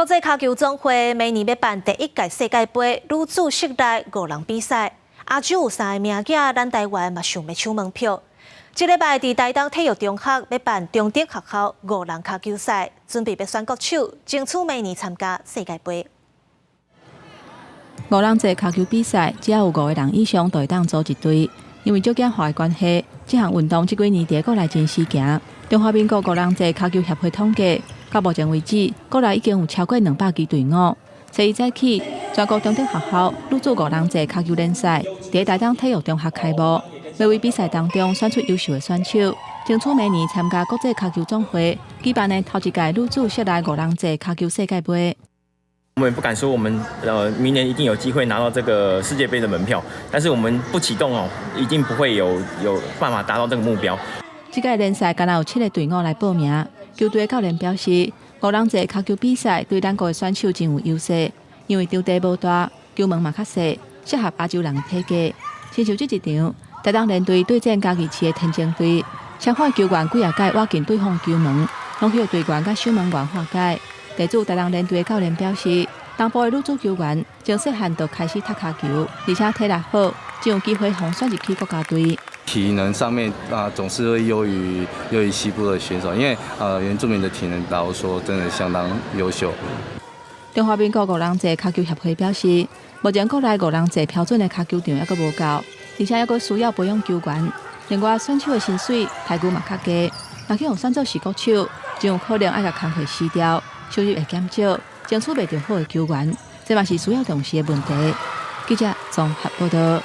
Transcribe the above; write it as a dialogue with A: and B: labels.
A: 國際跤球總會明年欲辦第一屆世界盃女子室內五人比賽，亞洲有三个名額，咱台灣嘛想欲搶門票。這禮拜佇台東體育中學欲辦中德學校五人跤球賽，準備欲選國手，爭取明年參加世界盃。
B: 五人制跤球比賽，只要有五个人以上，就會當組一隊。因為少子化的關係，這項運動這幾年佇國內真時行。中華民國五人制跤球協會統計，到目前為止，國內已經有超過200支隊伍。初一早起，全國中等學校女子五人制跤球聯賽佇台東體育中學開幕，欲為比賽當中選出優秀的選手，爭取明年參加國際跤球總會舉辦的頭一屆女子室內五人制跤球世界盃。
C: 我們不敢說我們明年一定有機會拿到這個世界盃的門票，但是我們不啟動哦，一定不會有辦法達到這個目標。
B: 這屆聯賽敢若有七个隊伍來報名，球隊的教練表示，五人制跤球比賽對咱國的選手真有優勢，因為場地無大，球門嘛較細，適合亞洲人的體格。親像這一場，台東聯隊對戰嘉義市的天晴隊，雙方球員幾仔擺倚近對方球門，攏予隊員佮守門員化解。地主台東聯隊的教練表示，東部的女子球員從細漢就開始踢跤球，而且體力好，真有機會予選入去國家隊。
D: 體能上面啊，總是會優於西部的選手，因為原住民的體能，老實說真的相當優秀。
B: 中華民國五人制跤球協會表示，目前國內五人制標準的跤球場猶閣無夠，而且猶閣需要培養球員。另外，選手的薪水待遇嘛較低，若去予選做是國手，真有可能愛共工課辭掉，收入會減少，爭取袂著好的球員，這嘛是需要重視的問題。記者綜合報道。